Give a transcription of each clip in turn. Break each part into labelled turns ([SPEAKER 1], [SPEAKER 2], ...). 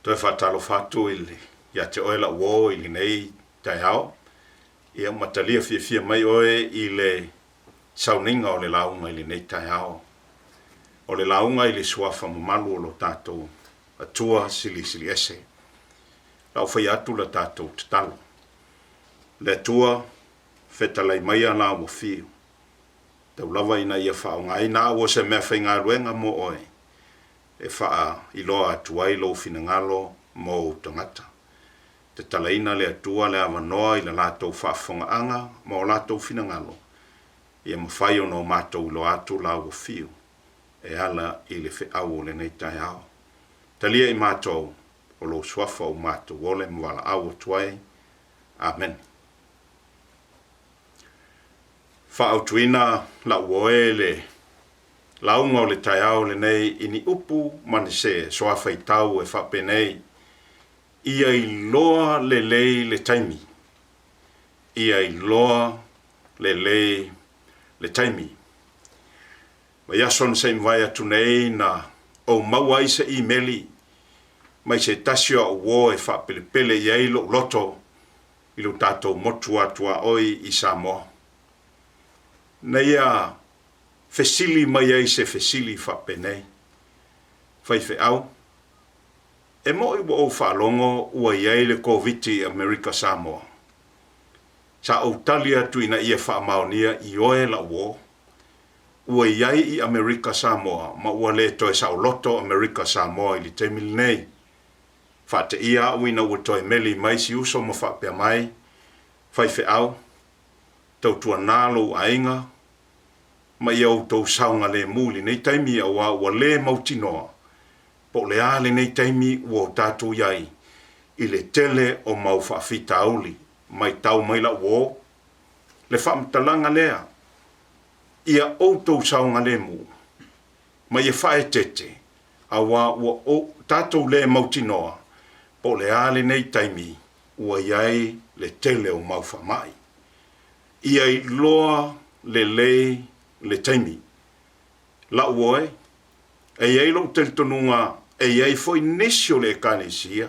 [SPEAKER 1] Toe faatalofa atu i le, ia te oe lau uo i lenei taeao, ia ma talia fiafia mai oe i le sauniga o le lauga i lenei taeao. O le lauga i le Suafa mamalu o lo tatou Atua Silisili Ese. La ua faia atu la tatou tatalo. Le Atua, fetalai maia la ua fiu. Tau lava ina ia faaaogaina au o se meafaigaluega mo oe, e faailoa atu ai lou finagalo mo ou tagata. Tatalaina le Atua le avanoa i la latou faafofogaaga ma o latou finagalo, ia mafai ona o matou iloa atu la ua fiu e ala i le feau o lenei taeao. Talia i matou o lou Suafa ua matou ole ma valaau atu ai. Amene. Faaautuina lau oe le lauga o le taeao lenei i ni upu ma ni se soafaitau e faapenei, Ia iloa lelei le taimi. Ia iloa lelei le taimi. Vaiaso na se i mavae atu nei na ou maua ai se imeli mai se tasi o au uo e faapelepele i ai lou loto i lo tatou motu atuaoi i Samoa. Na ia fesili mai ai se fesili faapenei, Faifeau, e moʻi ua ou faalogo ua i ai le Koviti i Amerika Samoa? Sa ou tali atu ina ia faamaonia, Ioe lau uo. Ua i ai i Amerika Samoa ma ua le toe saoloto Amerika Samoa i le taimi lenei. Faateia au ina ua toe meli mai si uso ma faapea mai, Faifeau, tautuanā lou aiga ma ia outou saogalemu i lenei taimi auā ua le mautinoa po o le a lenei taimi ua o tatou i ai i le tele o mau faafitauli. Maitau mai lau uo le faamatalaga lea, ia outou saogalemu ma ia faaeteete auā ua o tatou le mautinoa po o le a lenei taimi ua i ai le tele o mau faamai. Ia iloa lelei le taimi. Lau oe, e i ai lou talitonuga e i ai foi nisi o le Ekalesia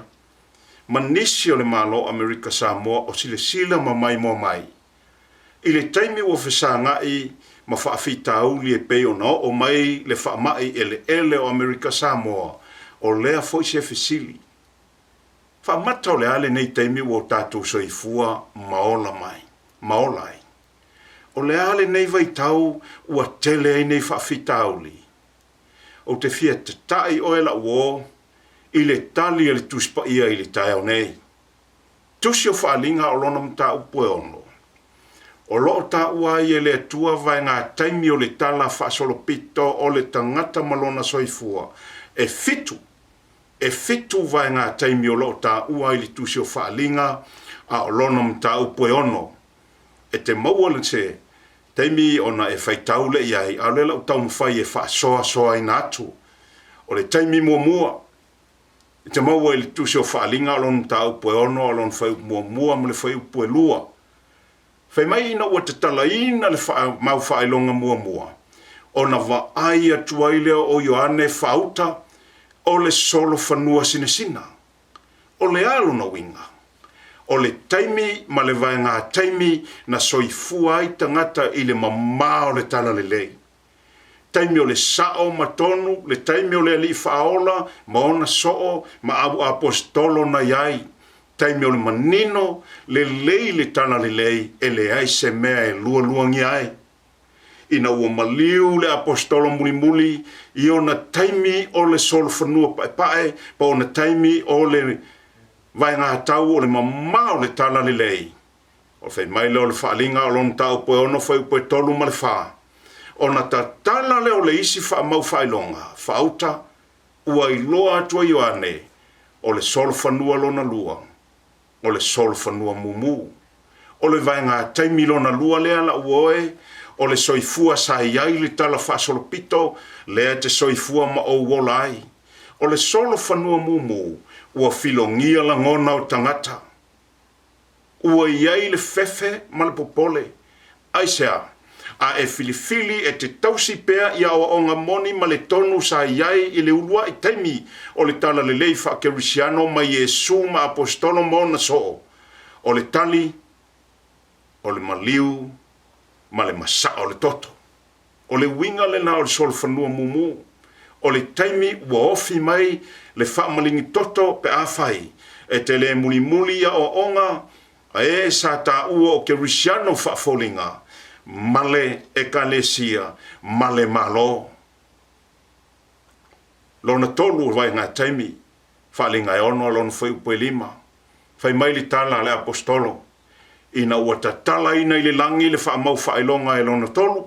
[SPEAKER 1] ma nisi o le Malo o Amerika Samoa o silasila ma maimoa mai i le taimi ua fesagai ma faafitauli e pei ona oo mai le faamai eleele o Amerika Samoa, o lea foi se fesili. Faamata o le a lenei taimi ua o tatou soifua ma ola mai, ma ola ai? O le a lenei vaitau ua tele ai nei faafitauli? Ou te fia tata'i oe la'u uo i le tali a le Tusi Paia i le taeao nei. Tusi o Faaliga o lona mataupu e ono. O lo o taua ai e le Atua vaegataimi o le tala faasolopito o le tagata ma lona soifua, e fitu, e fitu vaegataimi o lo o taua ai le Tusi o Faaliga a o lona mataupu e ono. E te maua le se taimi ona e faitau le i ai, a o lea la ou taumafai e faasoasoaina atu. O le taimi muamua, E te maua i le Tusi o Faaliga o lona mataupu e ono, o lona fuaiupu muamua ma le fuaiupu e lua. Fai mai ina ua tatalaina le mau faailoga muamua, ona vaai atu ai lea o Ioane faauta o le solofanua sinasina. O le a lona uiga? O le taimi ma le vaegataimi na soifua ai tagata i le mamao o le talalelei. Taimi o le sao ma tonu, le taimi o le Alii Faaola ma ona soo ma au aposetolo na i ai, taimi o le manino, lelei le talalelei e leai se mea e lualuagia ai. Ina ua maliu le aposetolo mulimuli i ona taimi o le solofanua paepae pa ona taimi o le vaegatau o le mamao o le talalelei, O fai mai lea o le faaaliga o lona mataupu e ono fuaiupu e tolu ma le fa, ona tatala lea o le isi faamau faailoga, faauta, ua iloa atu e Ioane, o le solofanua lona lua, o le solofanua mumu. O le vaegataimi lona lua lea lau oe, o le soifua sa i ai le tala faasolopito, lea e te soifua ma ou ola ai. O le solofanua mumu, ua filogia lagona o tagata. Ua i ai le fefe ma le popole. Aisea? A e filifili e te tausi pea i aoaoga moni ma le tonu sa i ai i le uluai taimi o le Talalelei faakerisiano mai Iesu ma Aposetolo ma ona soo, o le tali, o le maliu ma le masaa o le toto. O le uiga lena o le solofanua mumu, o le taimi ua ofi mai le faamaligi toto pe afai e te le mulimuli i aoaoga a e sa taua o Kerisiano faafoliga ma le Ekalesia ma le Malo. Lona tolu o vaegataimi, Faaaliga e 6 a lona fuaiupu e 5, fai mai le tala a le Aposetolo, Ina ua tatalaina i le lagi le faamau faailoga e lona tolu,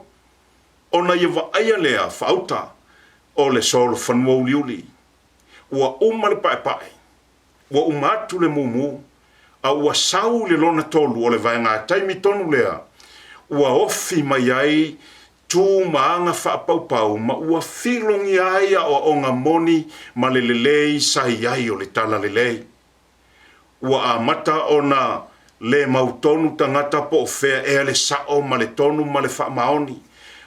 [SPEAKER 1] ona ia vaaia lea faauta o le solofanua uliuli. Ua uma le paepae, ua uma atu le mumu, a ua sau i le lona tolu o le vaegataimi tonu lea ua ofi mai ai tu ma aga faapaupau ma ua filogia ai aoaoga moni ma le lelei sa i ai o le Talalelei. Ua amata ona le mautonu tagata po o fea ea le sao ma le tonu ma le faamaoni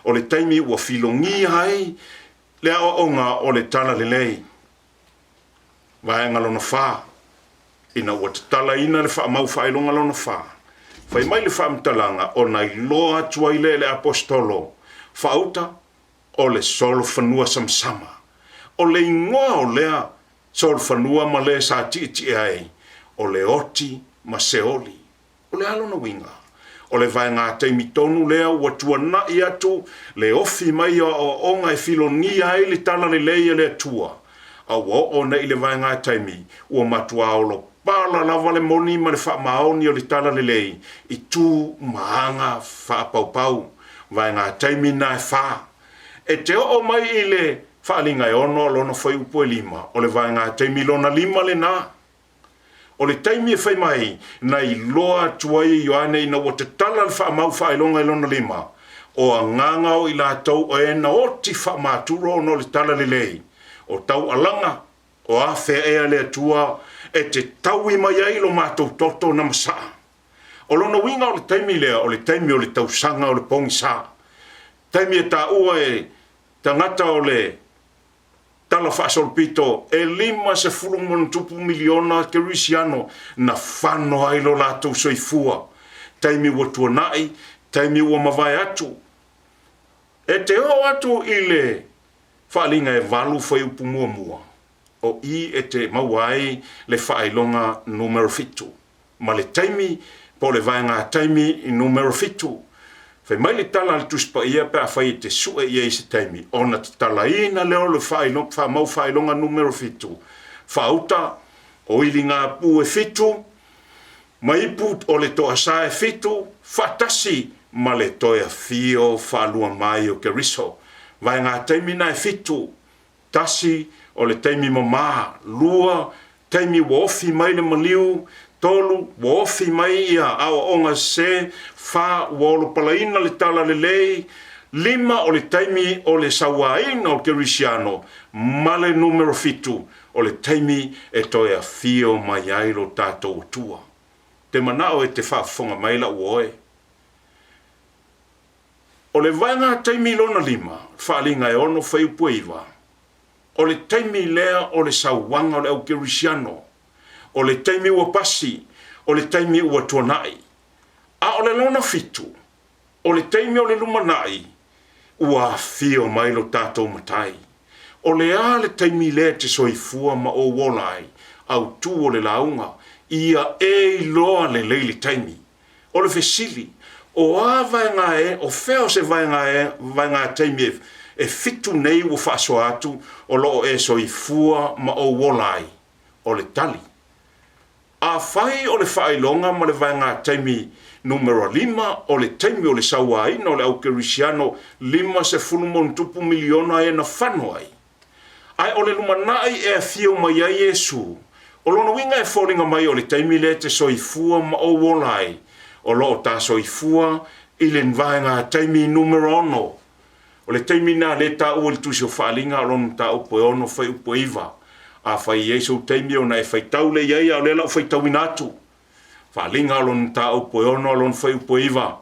[SPEAKER 1] o le taimi ua filogia ai le aoaoga o le Talalelei. Vaega lona fa, Ina ua tatalaina le faamau faailoga lona fa, fai mai le faamatalaga ona iloa atu ai lea e le Aposetolo faauta o le solofanua samasama. O le igoa o lea solofanua ma le sa tietie ai, o le oti ma Seoli. O le a lona uiga? O le vaega taimi tonu lea ua tuanai atu le ofi mai o aoaoga e filogia ai le talalelei a le Atua, a ua oo nei i le vaega taimi ua matuā olopala lava le moni ma le faamaoni o le talalelei i tu ma aga faapaupau. Vaega taimi na e fā. E te oo mai i le Faaaliga e 6 o lona fuaiupu e 5, o le vaega taimi lona lima lenā. O le taimi e fai mai, na iloa atu ai e Ioane ina ua tatala le faamau faailoga i lona lima, o agaga o i latou o e na oti faamaturo ona o le talalelei, o taualaga, o afea ea le Atua e te taui mai ai lo matou toto na masaa. O lona uiga o le taimi lea, o le taimi o le tausaga o le pogisa, taimi e taua e tagata o le Tala faasolopito, e 50+ miliona Kerisiano na fano ai lo latou soifua, taimi ua tuanai, taimi ua mavae atu. E te oo atu i le Faaaliga e 8 fuaiupu muamua, o i e te maua ai le faailoga numera 7. ma le taimi po o le vaegataimi numera 7. Fai mai le tala a le Tusi Paia pe afai e te sue i ai i se taimi, ona tatalaina lea o le faamau faailoga numera 7, faauta o iligapū e 7, ma ipu o le toasa e 7, faatasi ma le toe afio faalua mai o Keriso. Vaegataimi na e 7, Tasi, o le taimi mamā. Lua, taimi ua ofi mai le maliu. Tolu, ua ofi mai ia aoaoga sese. Fa, ua olopalaina le talalelei. Lima, o le taimi o le sauaina o Kerisiano. Ma le numera fitu, o le taimi e toe afio mai ai lo tatou Atua. Te manao e te faafofoga mai lau oe. O le vaega taimi lona lima, Faaaliga e 6 fuaiupu e 9, o le taimi lea o le sauaga o le au kerisiano, o le taimi ua pasi, o le taimi ua tuanai. A o le lona fitu, o le taimi o le lumanai, ua afio mai lo tatou Matai. O le a le taimi lea e te soifua ma ou ola ai, autu o le lauga, ia e iloa lelei le taimi. O le fesili, o a vaega e, o fea o se vaega e, vaegataimi e fitu nei ua faasoa atu o lo o e soifua ma ou ola ai? O le tali, Afai o le faailoga ma le vaegataimi numera 5 o le taimi o le sauaina o le au kerisiano 50+ miliona e na fano ai, Ae o le lumanai e afio mai ai Iesu, o lona uiga e foliga mai o le taimi lea e te soifua ma ou ola ai, o lo o ta soifua i le vaega taimi numera 6. O le taimi lena lea e taua i le Tusi o Faaaliga o lona mataupu e 6 fuaiupu e 9. Afai e i ai sou taimi ona e faitau lea i ai, a o lea la u faitauina atu. Faaaliga o lona mataupu e 6 a lona fuaiupu e 9.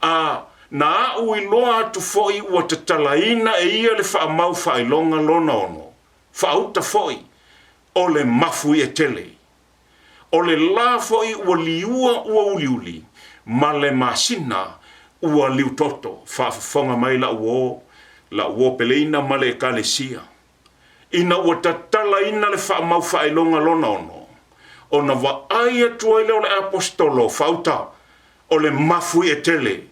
[SPEAKER 1] A. Na aʻu iloa atu foi ua tatalaina e ia le faamau faailoga lona ono, faauta foi o le mafuie tele. O le lā foi ua liua ua uliuli, ma le masina ua liutoto. Faafofoga mai la'u uo, la'u uo peleina ma le Ekalesia. Ina ua tatalaina le faamau faailoga lona ono, ona vaai atu ai lea o le Aposetolo, faauta, o le mafuie tele.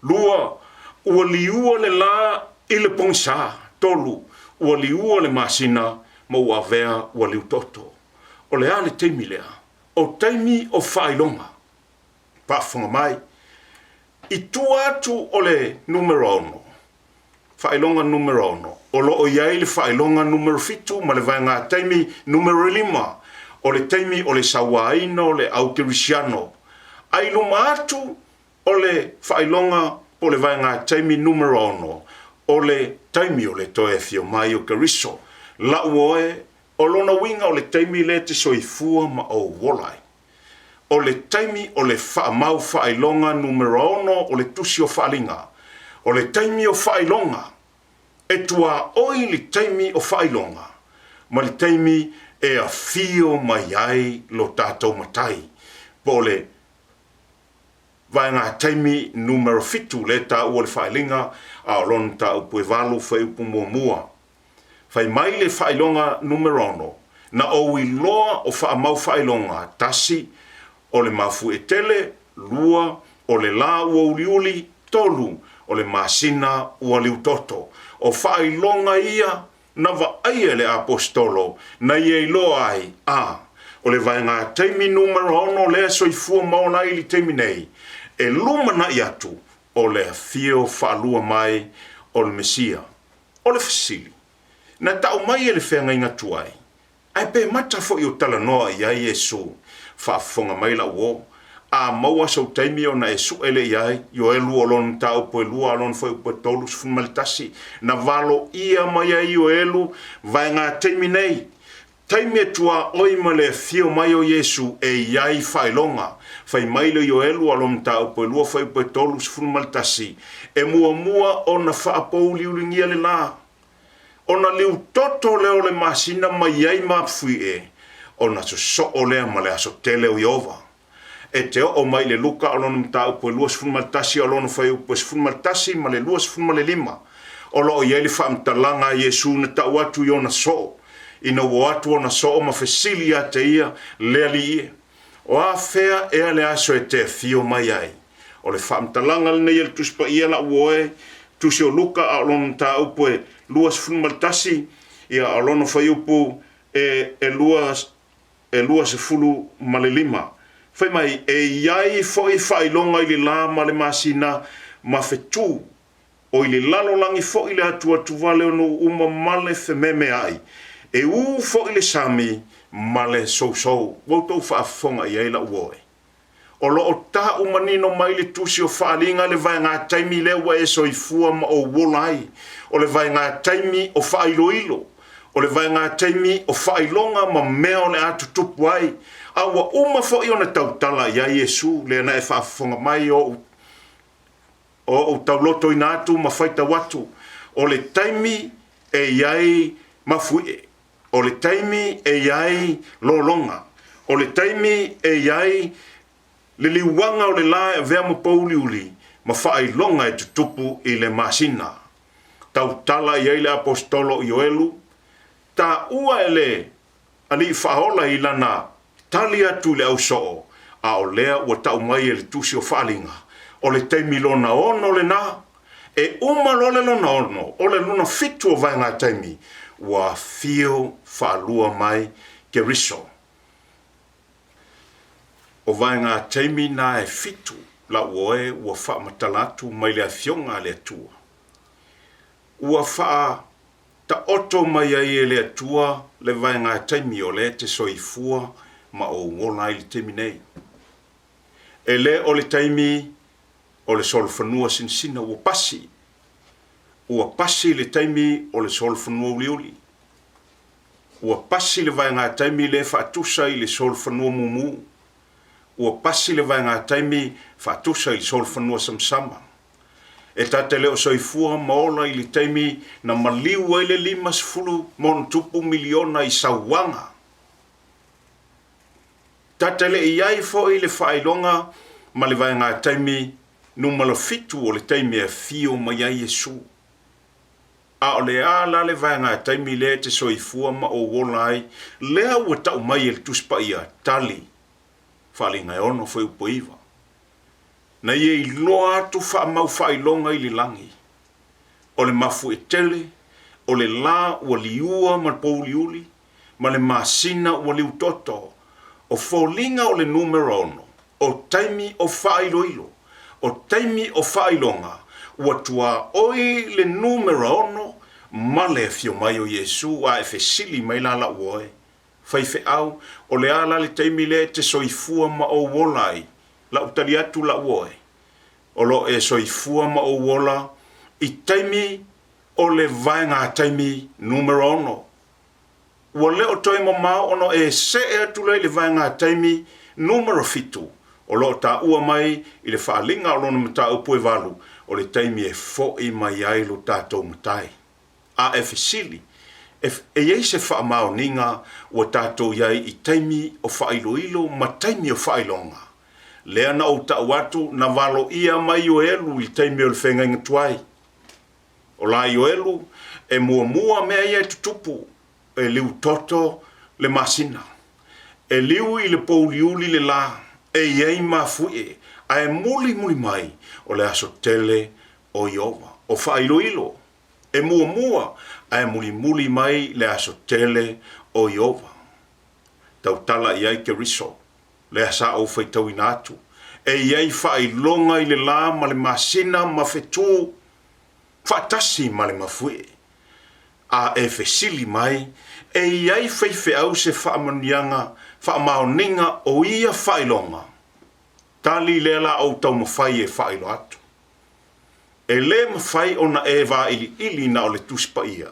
[SPEAKER 1] Lua, ua liua le lā i le pogisa. Tolu, ua liua le masina ma ua avea ua liutoto. O le a le taimi lea? O taimi o faailoga. Faafofoga mai, i tua atu o le numera ono, faailoga numera ono, o lo o i ai le faailoga numera fitu ma le vaegataimi numera lima, o le taimi o le sauaina o le au kerisiano. A i luma atu o le faailoga po o le vaegataimi numera ono, o le taimi o le toe afio mai o Keriso. Lau oe, O lona uiga o le taimi lea e te soifua ma ou ola ai. O le taimi o le faamau faailoga numera ono o le Tusi o Faaaliga. O le taimi o faailoga e tuaoi le taimi o faailoga ma le taimi e afio mai ai lo tatou Matai, po o le vaegataimi numera fitu lea e taua o le Faaaliga, a o lona mataupu e valu fuaiupu muamua. Fai mai le faailoga numera ono, Na ou iloa o faamau faailoga, tasi, o le mafuie tele, lua, o le la ua uliuli, tolu, o le masina ua liutoto. O faailoga ia na vaaia e le Aposetolo na ia iloa ai, a, o le vaegataimi numera ono lea e soifua ma ola ai i le taimi nei, e lumanai atu o le afio faalua mai o le Mesia. O le fesili, na tau mai e le feagaiga tuai, ae pe mata foi o talanoa i ai Iesu, faafofoga mai lau uo, a maua sou taimi ona e sue lea i ai, Ioelu o lona mataupu e lua a lona fuaiupu e 31, na valoia mai ai Ioelu vaega taimi nei, Taimi e tuaoi ma le afio mai o Iesu e i ai faailoga. Fai mai le Ioelu a lo mataupu e lua fuaiupu e 31, e muamua ona faapouliuligia le la, ona liutoto lea o le masina mai ai mafuie, ona sosoo lea ma le aso tele o Ieova. E te oo mai i le Luka o lona mataupu e 21 o lona fuaiupu e 11 ma le 25, o lo o i ai le faamatalaga a Iesu na tau atu i ona soo, ina ua o atu ona soo ma fesili ia te ia, Le Alii e, o afea ea le aso e te afio mai ai? O le faamatalaga lenei a le Tusi Paia lau oe, Tusi o Luka a o lona mataupu e 21, ia o lona fuaiupu e e 25. Fai mai, e i ai foi faailoga i le la ma le masina ma fetu, o i le lalolagi foi le atuatuvale o nuu uma ma le fememeai, e u foi le sami ma le sousou. Ua outou faafofoga i ai lau oe. O lo o taʻu manino mai le Tusi o Faaaliga le vaegataimi lea ua e soifua ma ou ola ai, o le vaegataimi o faailoilo, o le vaegataimi o faailoga ma mea o le a tutupu ai, a ua uma foi ona tautala i ai Iesu, lea na e faafofoga mai o ou taulotoina atu ma faitau atu, o le taimi e i ai mafuie. O le taimi e i ai lologa. O le taimi e i ai le liuaga o le la e avea ma pouliuli ma faailoga e tutupu i le masina. Tautala i ai le Aposetolo o Ioelu, taua e le Alii Faaola i lana tali atu i le ausoo, a o lea ua tau mai e le Tusi o Faaaliga, o le taimi lona ono lena, E uma loa le lona ono, o le lona fitu o vaegataimi, ua afio faalua mai Keriso. O vaegataimi na e fitu lau oe ua faamatala atu mai le Afioga a le Atua. Ua faataoto mai ai e le Atua le vaegataimi o lea e te soifua ma ou ola ai i le taimi nei. E le o le taimi o le solofanua sinasina ua pasi, ua pasi le taimi o le solofanua uliuli, ua pasi le vaegataimi lea faatusa i le solofanua mumu, ua pasi le vaegataimi faatusa i le solofanua samasama. E ta te le o soifua ma ola i le taimi na maliu ai le 50 ma ona tupu miliona i sauaga. Ta te le i ai foi i le faailoga ma le vaegataimi numera fitu o le taimi e afio mai ai Iesu. A o le a la le vaegataimi lea e te soifua ma ou ola ai, lea ua tau mai e le Tusi Paia, Tali, Faaaliga e 6 fuaiupu 9. Na ia iloa atu faamau faailoga i le lagi, o le mafuie tele, o le la ua liua ma le pouliuli, ma le masina ua liutoto, o foliga o le numera ono, o taimi o faailoilo, o taimi o faailoga, ua tuaoi le numera ono ma le afio mai o Iesu, a e fesili mai la lau oe, Faifeau, o le a la le taimi lea e te soifua ma ou ola ai? Lau tali atu lau oe, o lo o e soifua ma ou ola i taimi o le vaegataimi numera ono. Ua le o toe mamao ona e see atu lea i le vaegataimi numera fitu, o lo o taua mai i le faaaliga o lona mataupu e valu, o le taimi e fo'i mai ai lo tatou Matai. A e fesili, e, e i ai se faamaoniga ua tatou i ai i taimi o faailoilo ma taimi o faailoga? Lea na ou tau atu na valoia mai Ioelu i le taimi o le feagaiga tuai. O la Ioelu, e muamua mea ia e tutupu, e liu toto le masina. E liu i le pouliuli le la, e i ai mafuie, ae mulimuli mai o le aso tele o Ieova. O faailoilo, e muamua ae mulimuli mai le aso tele o Ieova. Tautala i ai Keriso, lea sa ou faitauina atu, e i ai faailoga i le la ma le masina ma fetū faatasi ma le mafuie. A e fesili mai, e i ai faifeau se faamanuiaga faamaoniga o ia faailoga? Tali lea la ou taumafai e faailoa atu. E le mafai ona e vailiili na o le Tusi Paia,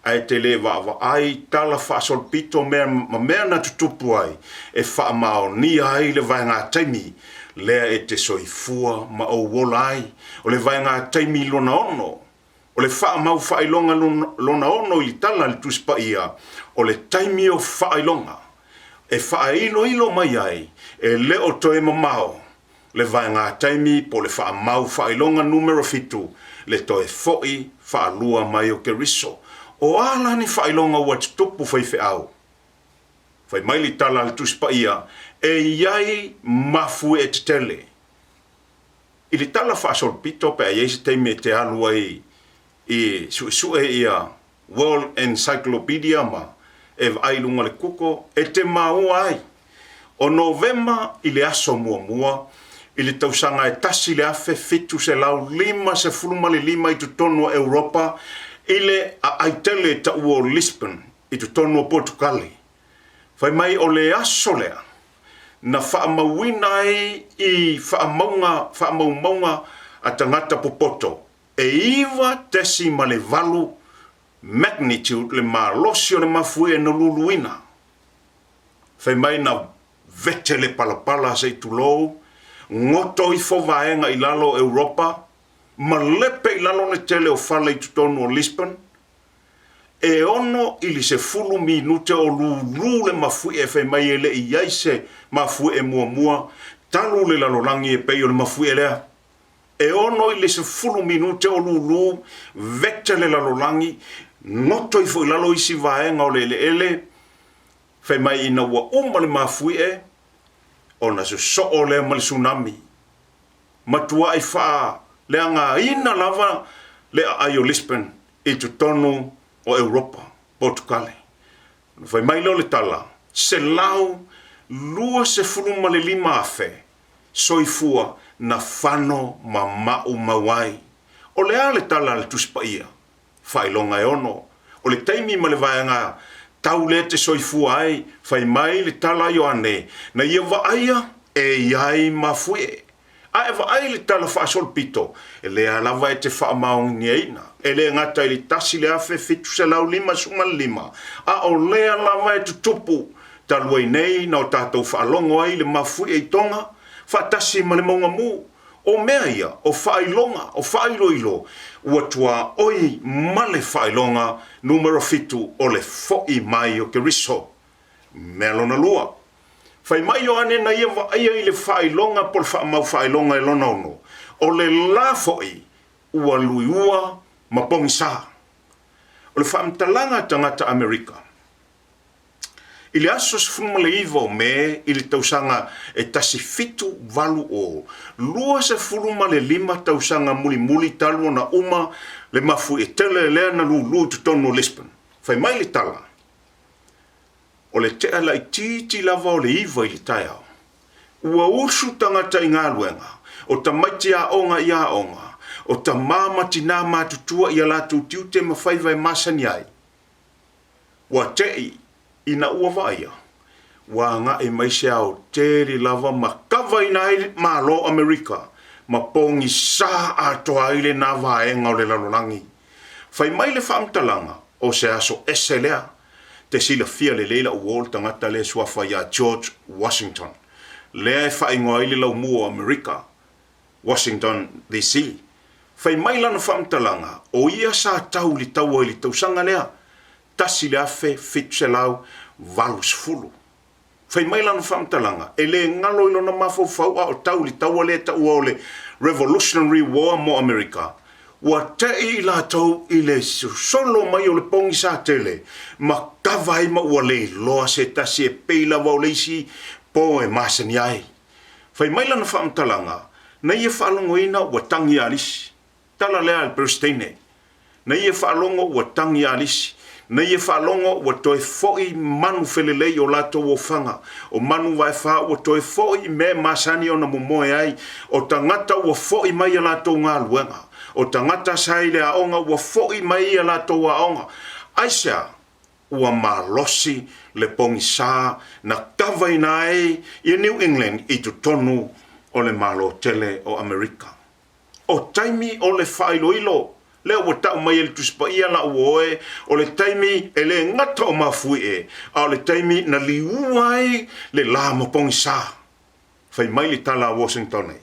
[SPEAKER 1] ae te le vaavaai i tala faasolopito mea ma mea na tutupu ai e faamaonia ai le vaegataimi lea e te soifua ma ou ola ai, o le vaegataimi lona ono, o le faamau faailoga lona ono i le tala a le Tusi Paia, o le taimi o faailoga e faailoilo mai ai e le o toe mamao le vaegataimi po o le faamau faailoga numera fitu, le toe fo'i faalua mai o Keriso. O a la ni faailoga ua tutupu faifeau? Fai mai le tala a le Tusi Paia, E i ai mafuie tetele. I le tala faasolopito pe a i ai se taimi e te alu ai i suesue ia World Encyclopedia ma e vaai i luga o le Google e te maua ai. O Novema i le aso muamua i le tausaga e 1755 i totonu o Europa i le aai tele e taua o Lisbon i totonu o Potukale. Fai mai o le aso lea na faamauina ai i faamauga faamaumauga a tagata popoto e 9.8 magnitude le malosi o le mafuie na luluina. Fai mai na vete le palapala se i tulou, goto ifo vaega i lalo o Europa, malepe i lalo le tele o fale i totonu o Lisbon, e ono i le sefulu minute o lulu le mafuie fai mai e le i i ai se mafuie muamua talu le lalolagi e pei o le mafuie lea. E ono i le sefulu minute o lulu vete le lalolagi, goto ifo i lalo isi vaega o le eleele, fai mai ina ua uma le mafuie, ona sosoo lea ma le tsunami. Matuai faaleagaina lava le aai o Lisbon i totonu o Europa, Potukale. Ona fai mai lea o le tala, 125,000 soifua na fano ma maumau ai. O le a le tala a le Tusi Paia? Faailoga e ono. O le taimi ma le vaega tau lea te soifua ai, fai mai le tala a Ioane, na ia vaaia e i ai mafuie. A e vaai i le tala faasolopito, e lea lava e te faamaoniaina, e le gata i le 1755, a o lea lava e tutupu talu ai nei na o tatou faalogo ai i le mafuie i Toga, faatasi ma le mauga mu. O mea ia, o faailoga, o faailoilo, ua tuaoi ma le faailoga numera fitu o le fo'i mai o Keriso. Mea lona lua, fai mai Ioane na ia vaaia i le faailoga po o le faamau faailoga e lona ono, o le la fo'i ua luiua ma pogisa. O le faamatalaga a tagata Amerika, I le aso 19 o Me i le tausaga e 1780, 25 tausaga mulimuli talu ona uma le mafuie tele lea na lulu i totonu o Lisbon, fai mai le tala, o le tea laitiiti lava o le iva i le taeao, ua usu tagata i galuega, o tamaiti aoga i aoga, o tama ma tinā matutua i a latou tiute ma faiva e masani ai. Ua te'i ina ua vaaia, ua agai mai se aotele lava ma kavaina ai Malo o Amerika ma pogisa atoa ai lena vaega o le lalolagi. Fai mai le faamatalaga, o se aso ese lea. Te silafia lelei la'u uo le tagata lea e suafa ia George Washington, lea e faaigoa ai le laumua o Amerika, Washington, DC. Fai mai lana faamatalaga, o ia sa tau i le taua i le tausaga lea, 1780. Fai mai lana faamatalaga, e le galo i lona mafaufau a o tau i le taua lea e taua o le Revolutionary War mo Amerika, ua te'i i latou i le sosolo mai o le pogisa tele ma kava ai ma ua le iloa se tasi e pei lava o le isi po e masani ai. Fai mai lana faamatalaga, na ia faalogoina ua tagi alisi. Tala lea a le Peresitene. Na ia faalogo ua tagi alisi. Na ia faalogo ua toe fo'i manu felelei i o latou ofaga. O manu vaefa ua toe fo'i i mea e masani ona momoe ai. O tagata ua fo'i mai i a latou galuega. O tagata sa i le aoga ua fo'i mai i a latou aoga. Aisea? Ua malosi le pogisa na kavaina ai ia New England i totonu o le Malo tele o Amerika. O taimi o le faailoilo, lea ua tau mai e le Tusi Paia la ua oe, o le taimi e le gata o mafuie, a o le taimi na liua ai le la ma pogisa. Fai mai le tala a Washington e,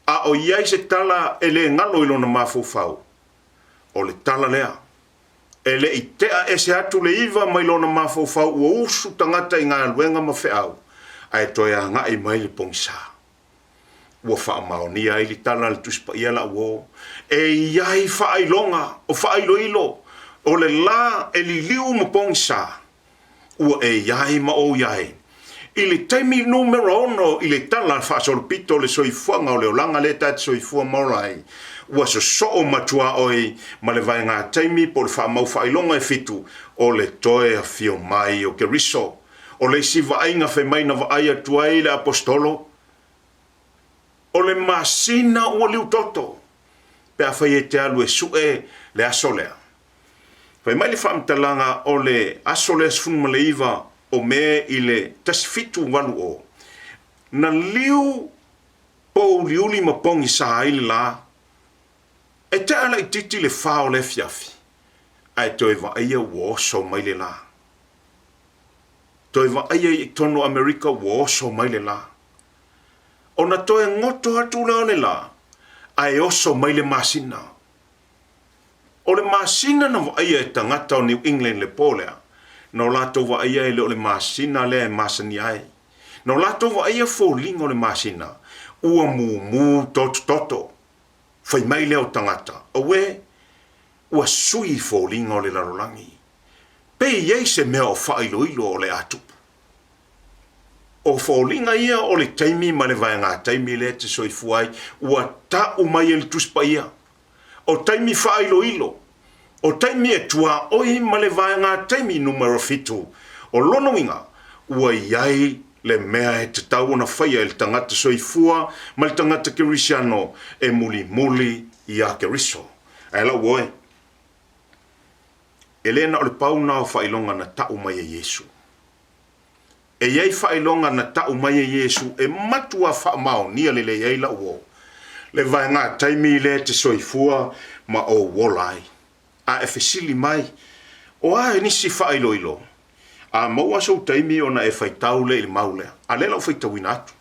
[SPEAKER 1] A o i ai se tala e le galo i lona mafaufau, o le tala lea, E le i tea ese atu le iva mai lona mafaufau ua usu tagata i galuega ma feau, ae toe agai mai le pogisa. Ua faamaonia ai le tala a le Tusi Paia la'u e i ai faailoga o faailoilo o le la e liliu ma pogisa. Ua e i ai ma ou i ai. I le taimi numera ono i le tala faasolopito o le soifuaga o le olaga lea ta te soifua ma ola ai, ua sosoo matuaoi ma le vaegataimi po o le faamau faailoga e fitu o le toe afio mai o Keriso. O le isi vaaiga fai mai na vaai atu ai le Aposetolo, o le masina ua liutoto, pe afai e te alu e su'e le aso lea. Fai mai le faamatalaga o le aso lea 19 o Me i le 1780, na liu pōuliuli ma pogisa ai le lā, e tea laitiiti le fa o le afiafi, ae toe vaaia ua oso mai le lā. Toe vaaia i totonu o Amerika ua oso mai le lā. Ona toe goto atu lea o le lā, ae oso mai le masina. O le masina na vaaia e tagata o New England le po lea, na o latou vaaia e le o le masina lea e masani ai. Na o latou vaaia foliga o le masina, ua mumu totototo. Fai mai lea o tagata, Auē, ua sui foliga o le lalolagi. Pe i ai se mea o faailoilo o le a tupu. O foliga ia o le taimi ma le vaegataimi lea e te soifua ai, ua ta'u mai e le Tusi Paia. O taimi faailoilo, o taimi e tuaoi ma le vaegataimi numera fitu, o lona uiga, ua i ai le mea e tatau ona faia e le tagata soifua ma le tagata kerisiano e mulimuli iā Keriso. Ae lau oe, e le na o le pau na o faailoga na ta'u mai e Iesu. E i ai faailoga na ta'u mai e Iesu e matua faamaonia lelei ai la'u o le vaegataimi lea e te soifua ma ou ola ai. A e fesili mai, O a nisi faailoilo? A maua sou taimi ona e faitau lea i le mau lea, a lea la ua faitauina atu.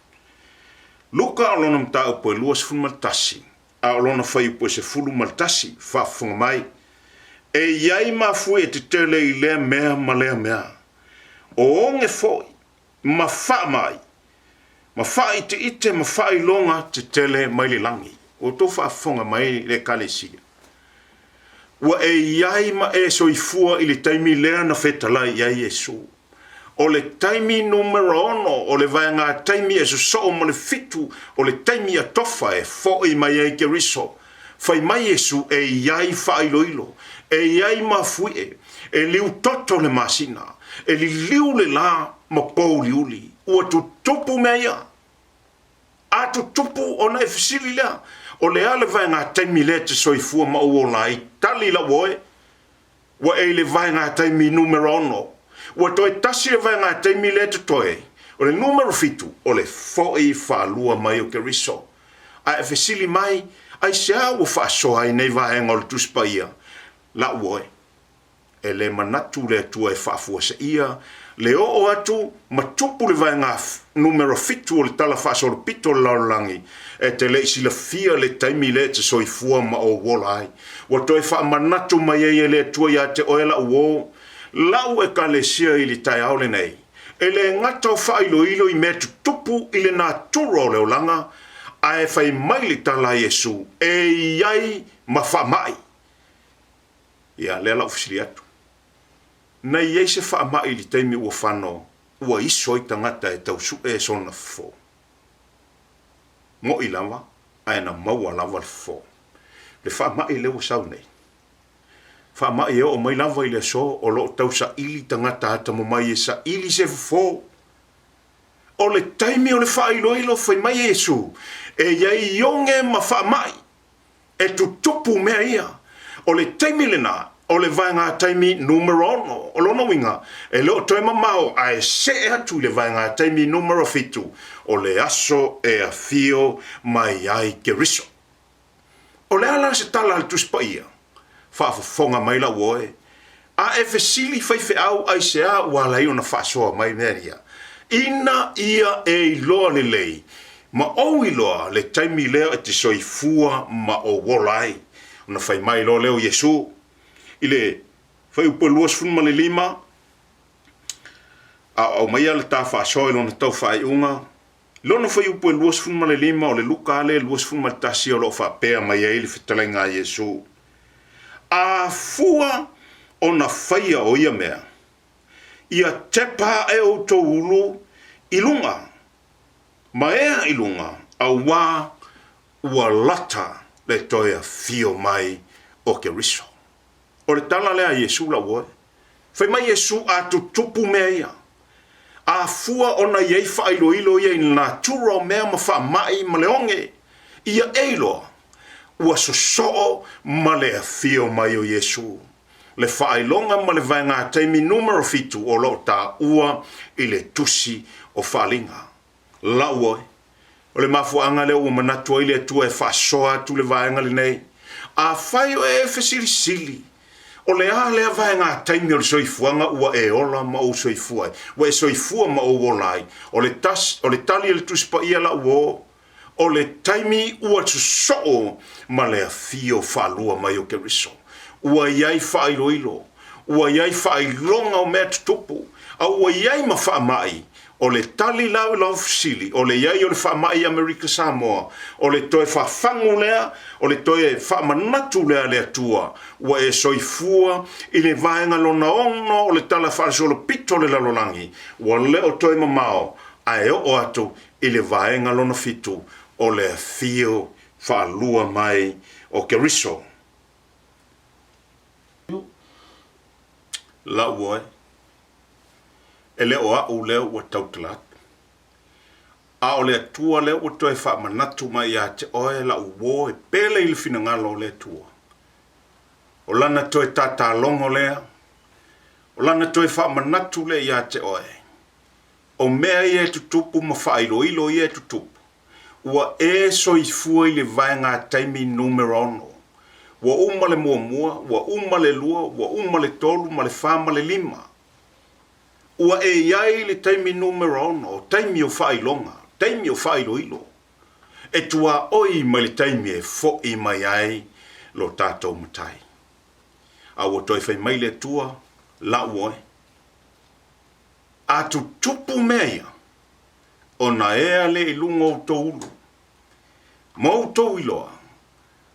[SPEAKER 1] Luka o lona mataupu e 21, a o lona fuaiupu e 11, faafofoga mai, E i ai mafuie tetele i lea mea ma lea mea, o oge foi ma faamai, ma faaiteite ma faailoga tetele mai le lagi. Ua outou faafofoga mai le Ekalesia? Ua e i ai ma e soifua i le taimi lea na fetalai i ai Iesu. O le taimi numera ono, o le vaegataimi e sosoo ma le fitu, o le taimi atofa e fo'i mai ai Keriso. Fai mai Iesu e i ai faailoilo, e i ai mafuie, e liutoto le masina, e liliu le la ma pouliuli. Ua tutupu mea ia. A tutupu ona e fesili lea, o le a le vaegataimi lea e te soifua ma ou ola ai? Tali lau oe, Ua e i le vaegataimi numera ono. Ua toe tasi le vaegataimi lea e totoe, o le numera fitu, o le fo'i faalua mai o Keriso. A e fesili mai, Aisea ua faasoa ai nei vaega o le Tusi Paia? La'u oe. E le manatu le Atua e faafuaseia le oo atu ma tupu le vaega numera fitu o le Tala Faasolopito o le Lalolagi, e te le i silafia le taimi lea e te soifua ma ou ola ai. Ua toe faamanatu mai ai e le Atua ia te oe la'u uo, la'u Ekalesia i le taeao lenei, e le gata o faailoilo i mea tutupu i le natura o le olaga, ae fai mai le tala a Iesu, e i ai ma faamai. Ia, lea la'u fesili atu. Na i ai se faamai i le taimi ua fano ua iso ai tagata e tau su'e sona fofo? Mo'i lava, ae na maua lava le fofo. Le faamai lea ua sau nei, faamai e oo mai lava i le aso o lo o tau saili tagata atamamai e saili se fofo. O le taimi o le faailoilo, fai mai Iesu, e i ai oge ma faamai. E tutupu mea ia. O le taimi lena, o le vaegataimi numera ono. O lona uiga, e le o toe mamao ae see atu i le vaegataimi numera fitu, o le aso e afio mai ai Keriso. O le a la se tala a le Tusi Paia? Faafofoga mai lau oe, A e fesili faifeau aisea ua ala ai ona faasoa mai mea ia? Ina ia e iloa lelei ma ou iloa le taimi lea e te soifua ma ou ola ai. Ona fai mai loa lea o Iesu i le fuaiupu e 25, a o aumaia le ta faasoa i lona tau faaiuga, lona fuaiupu e 25 o le Luka lea 21 o lo o faapea mai ai le fetalaiga a Iesu, A fua ona faia o ia mea, ia tepa ae outou ulu i luga, ma ea i luga, auā ua lata le toe afio mai o Keriso. O le tala lea a Iesu lau oe. Fai mai Iesu, A tutupu mea ia, a fua ona i ai faailoilo ia i le natura o mea ma faamai ma le oge, ia e iloa, ua sosoo ma le afio mai o Iesu. Le faailoga ma le vaegataimi numera fitu o lo o taua i le Tusi o Faaaliga. Lau oe. O le mafuaaga lea ua manatu ai le Atua e faasoa atu le vaega lenei. Afai o e fesilisili, o le a lea vaegataimi o le soifuaga ua e ola ma ou soifua ai, ua e soifua ma ou ola ai, o le o le tali a le Tusi Paia lau o, o le taimi ua sosoo ma le afio faalua mai o Keriso. Ua i ai faailoilo, ua i ai faailoga o mea tutupu, a ua i ai ma faamai. O le tali la i lau fesili, o le i ai o le faamai i Amerika Samoa, o le toe fafagu lea, o le toe faamanatu lea a le Atua, ua e soifua i le vaega lona ono o le Tala Faasolopito o le Lalolagi, ua le o toe mamao ae oo atu i le vaega lona fitu o le afio faalua mai o Keriso. Lau oe. E le o a'u lea ua tautala atu, a o le Atua lea ua toe faamanatu mai ia te oe la'u uo e pele i le finagalo o le Atua. O Lana toe tatalogo lea, o Lana toe faamanatu lea ia te oe, o mea ia e tutupu ma faailoilo ia e tutupu, ua e soifua i le vaegataimi numera ono. Ua uma le muamua, ua uma le lua, ua uma le tolu ma le fa ma le lima. Ua e i ai i le taimi numera ono, o taimi o faailoga, taimi o faailoilo. e tuaoi mai le taimi e fo'i mai ai lo tatou Matai. A ua toe fai mai le Atua, La'u oe, a tutupu mea ia, ona ea lea i luga o outou ulu, ma outou iloa,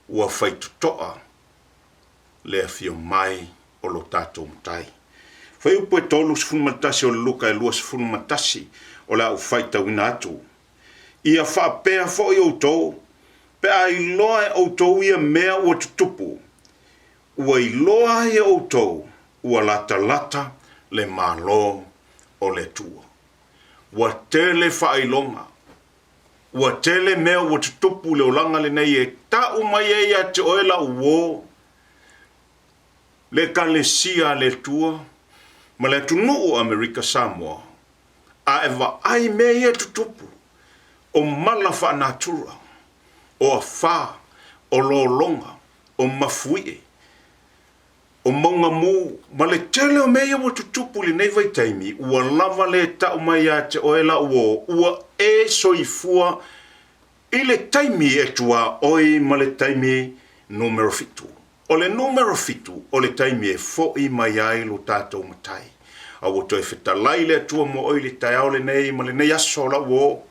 [SPEAKER 1] ua faitoto'a le afio mai o lo tatou Matai. Fuaiupu e 31 o le Luka e 21 o le a ou faitauina atu. Ia faapea foi outou, pe a iloa e outou ia mea ua tutupu, ua iloa ai e outou ua latalata le Malo o le Atua. Ua tele faailoga, ua tele mea ua tutupu i le olaga lenei e tau mai ai ia te oe lau uo, le Ekalesia a le Atua ma le atunuu o Amerika Samoa, a e vaai mea ia e tutupu, o mala faanatura, o afa, o lologa, o mafuie, o mauga mu, ma le tele o mea ia ua tutupu i lenei vaitaimi, ua lava le tau mai ia te oe lau uo, ua e soifua i le taimi e tuaoi ma le taimi numera fitu. O le numera fitu, o le taimi e fo'i mai ai lo tatou Matai. A ua toe fetalai le Atua mo oe i le taeao lenei ma lenei aso o lau uo,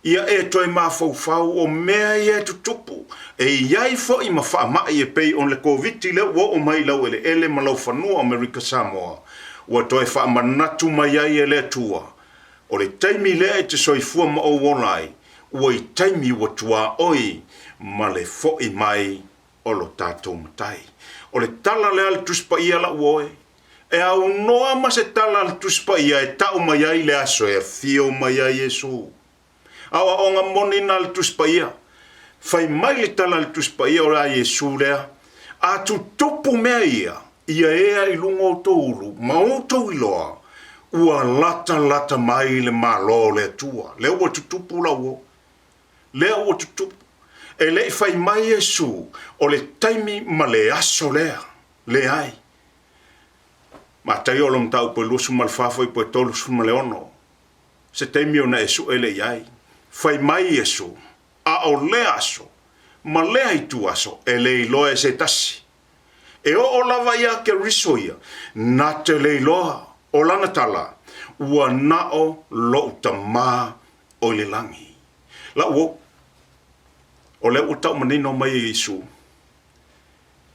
[SPEAKER 1] ia e toe mafaufau o mea ia e tutupu, e i ai fo'i ma faama'i e pei o le Koviti lea ua oo mai i lau eleele ma lau fanua o Amerika Samoa, ua toe faamanatu mai ai e le Atua, o le taimi lea e te soifua ma ou ola ai, ua i taimi ua tuaoi ma le fo'i mai o lo tatou Matai. O le tala lea a le Tusi Paia lau oe, e aunoa ma se tala a le Tusi Paia e tau mai ai le aso e afio mai ai Iesu. Aoaoga moni na a le Tusi Paia. Fai mai le tala a le Tusi Paia o le a Iesu lea, A tutupu mea ia, ia ea i luga o outou ulu ma outou iloa, ua latalata mai le Malo o le Atua. Lea ua tutupu lau oe. Lea ua tutupu. E le i fai mai Iesu, o le taimi ma le aso lea. Leai. Mataio o le mataupu e 24 fuaiupu e 36. Se taimi ona e sue lea i ai. Fai mai Iesu, A o lea aso, ma lea ituaso, e le iloa e se tasi. E oo lava iā Keriso ia, na te le iloa, o lana tala, Ua na o loʻu Tamā o i le lagi. Lau ou, o lea ua tau manino mai e Iesu,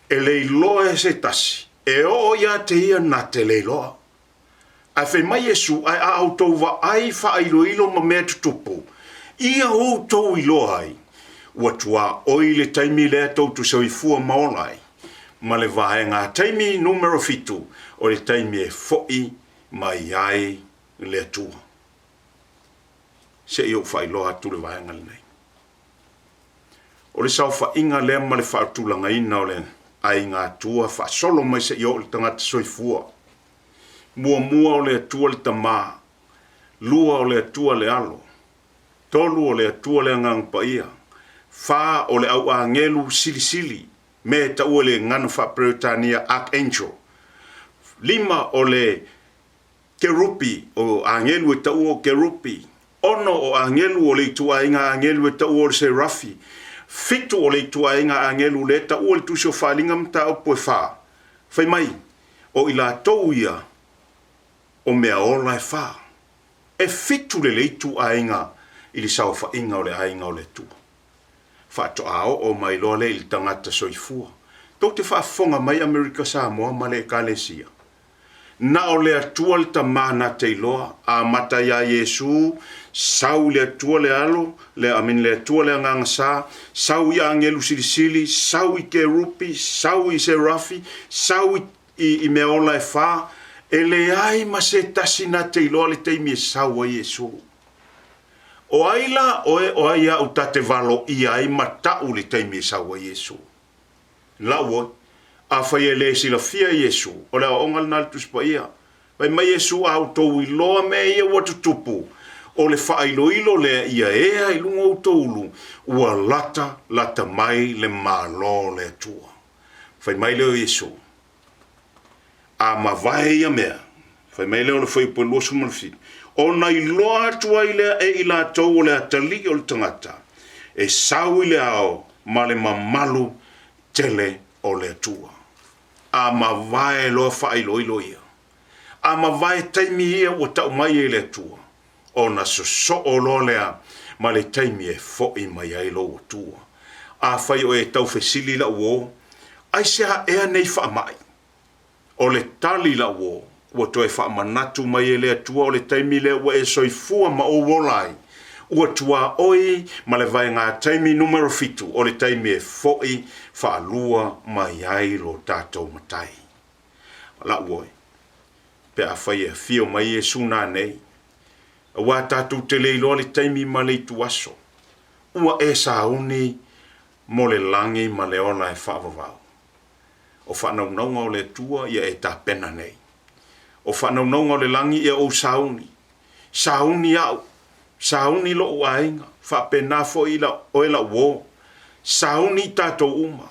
[SPEAKER 1] e le iloa e se tasi, e oo iā te ia na te le iloa. Ae fai mai Iesu, Ae a outou vaai faailoilo ma mea tutupu, ia outou iloa ai, ua tuaoi le taimi lea tou te soifua ma ola ai, ma le vaega taimi numera fitu, o le taimi e fo'i mai ai le Atua. Se i ou faailoa atu le vaega lenei. O le saofaiga lea ma le faatulagaina o le aiga Atua faasolo mai seia oo i le tagata soifua. Muamua o le Atua le Tama, lua o le Atua le Alo, tolu o le Atua le Agaga Paia, fa o le au agelu silisili, mea e taua i le gagana faa-Peretania archangel, lima o le Kerupi, o agelu e taua o kerupi, ono o agelu o le ituaiga agelu e taua o le serafi, fitu o le ituaiga agelu lea e taua i le Tusi o Faaaliga Mataupu e fa, fai mai, o i latou ia o mea ola e fa. E fitu lelei ituaiga i le saofaiga o le aiga o le Atua. Faatoa oo mai loa lea i le tagata soifua. Tou te faafofoga mai Amerika Samoa ma le Ekalesia? Na o le Atua le Tama na te iloa, amata iā Iesu, sau i le Atua le Alo, le, I mean, le Atua le Agaga Sa, sau i agelu silisili, sau i kerupi, sau i serafi, sau i, i, i mea ola e fa, e leai ma se tasi na te iloa le taimi e sau ai Iesu. O ai la oe o ai a'u ta te valoia ai ma ta'u le taimi e sau ai Iesu? Lau oe. Afai e le silafia Iesu, o le aoaoga lena a le Tusi Paia. Fai mai Iesu, A outou iloa mea ia ua tutupu, o le faailoilo lea ia ea i luga o outou ulu, ua lata lata mai le Malo o le Atua. Fai mai lea o Iesu, A mavae ia mea, fai mai lea o le fuaiupu e 27, ona iloa atu ai lea e i latou o le atalii o le tagata. E sau i le ao ma le mamalu tele o le Atua. A mavae loa faailoilo ia. A mavae taimi ia ua tau mai e le Atua, ona sosoo loa lea ma le taimi e fo'i mai ai lou Atua. Afai o e tau fesili lau uo, Aisea ea nei faamai? O le tali lau uo, ua toe faamanatu mai e le Atua o le taimi lea ua e soifua ma ou ola ai, ua tuaoi ma le vaegataimi numera fitu o le taimi e fo'i faalua mai ai lo tatou Matai. Lau oe, pe afai e afio mai Iesu nanei, aua tatou te le iloa le taimi ma le ituaso, ua e sauni mo le lagi ma le ola e faavavau. O faanaunauga o le Atua ia e tapena nei. O faanaunauga o le lagi ia ou sauni. Sauni au, sauni lo'u aiga, faapena foi i oe lau uo. Sauni i tatou uma.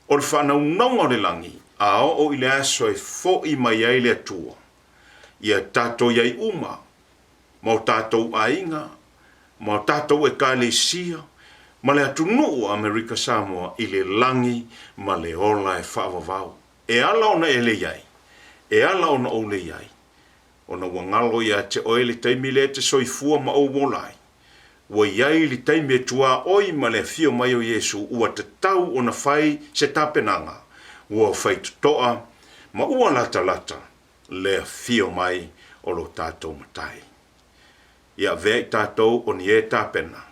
[SPEAKER 1] O le faanaunauga o le lagi, a oo i le aso e fo'i mai ai le Atua, ia tatou i ai uma, ma o tatou aiga, ma o tatou Ekalesia, ma le atunuu o Amerika Samoa i le lagi ma le ola e faavavau. E ala ona e le i ai, e ala ona ou le i ai, ona ua galo ia te oe le taimi lea e te soifua ma ou ola ai. Ua i ai le taimi e tuaoi ma le afio mai o Iesu ua tatau ona fai se tapenaga, ua faitotoa ma ua latalata le afio mai o lo tatou Matai. Ia avea i tatou o ni e tapena,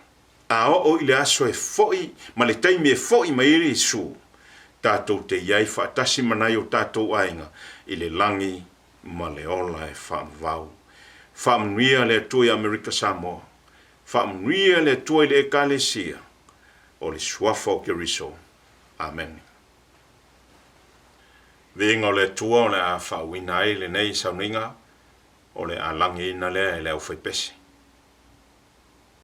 [SPEAKER 1] a oo i le aso e fo'i ma le taimi e fo'i mai ai Iesu, tatou te i ai faatasi ma nai o tatou aiga i le lagi ma le ola e faavavau. Faamanuia le Atua i Amerika Samoa. Faamanuia le Atua i le Ekalesia o le Suafa o Keriso. Amene. Viiga o le Atua o le a faauuina ai lenei sauniga o le a lagiina lea e le aufaipese.